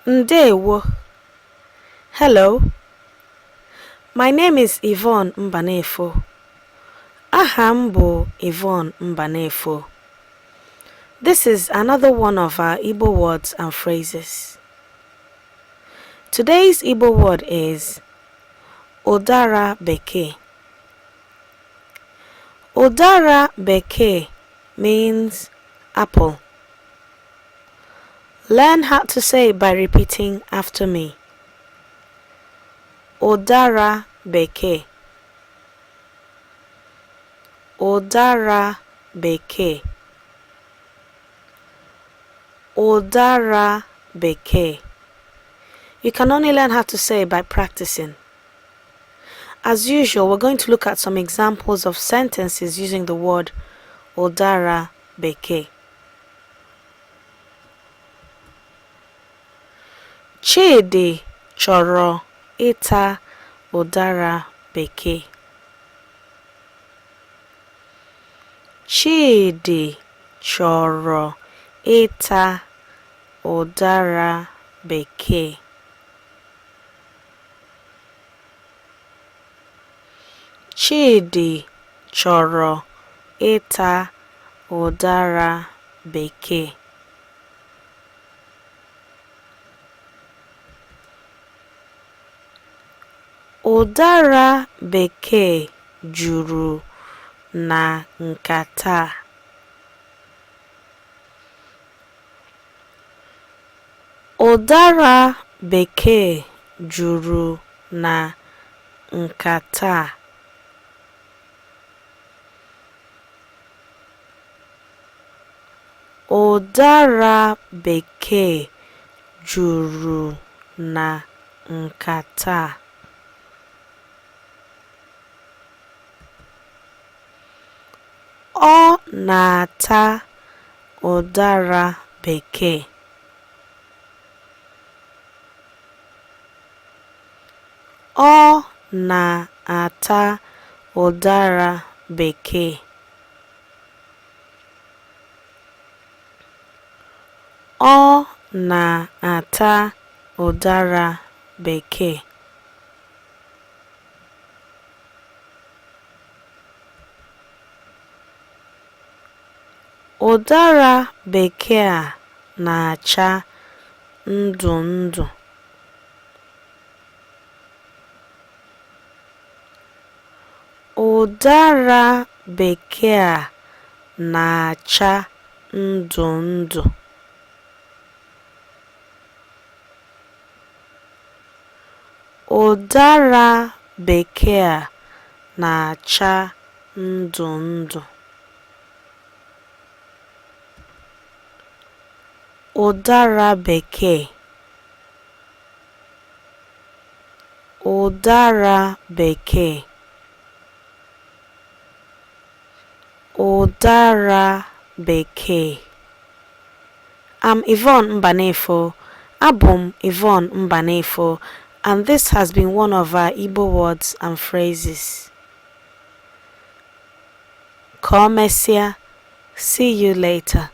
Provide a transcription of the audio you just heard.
Ndewo. Hello. My name is Yvonne Mbanefo. Aha m bụ Yvonne Mbanefo. This is another one of our Igbo words and phrases. Today's Igbo word is Ụdara Bekee. Ụdara Bekee means apple. Learn how to say it by repeating after me. Ụdara Bekee. Ụdara Bekee. Ụdara Bekee. You can only learn how to say it by practicing. As usual, we're going to look at some examples of sentences using the word Ụdara Bekee. Chidi chọrọ ịta ụdara bekee. Chidi chọrọ ịta ụdara bekee. Chidi chọrọ ịta ụdara bekee. Ụdara bekee juru na nkata a. Ụdara bekee juru na nkata a. Ụdara bekee juru na nkata a. Ọ na-ata ụdara bekee. Ọ na-ata ụdara bekee. Ọ na-ata ụdara bekee. Ụdara bekee a na-acha ndụ ndụ. Ụdara bekee a na-acha ndụ ndụ. Ụdara bekee a na-acha ndụ ndụ. Ụdara bekee. Ụdara bekee. Ụdara bekee. I'm Yvonne Mbanefo. Abụ m Yvonne Mbanefo, and this has been one of our Igbo words and phrases. Ka o mesịa. See you later.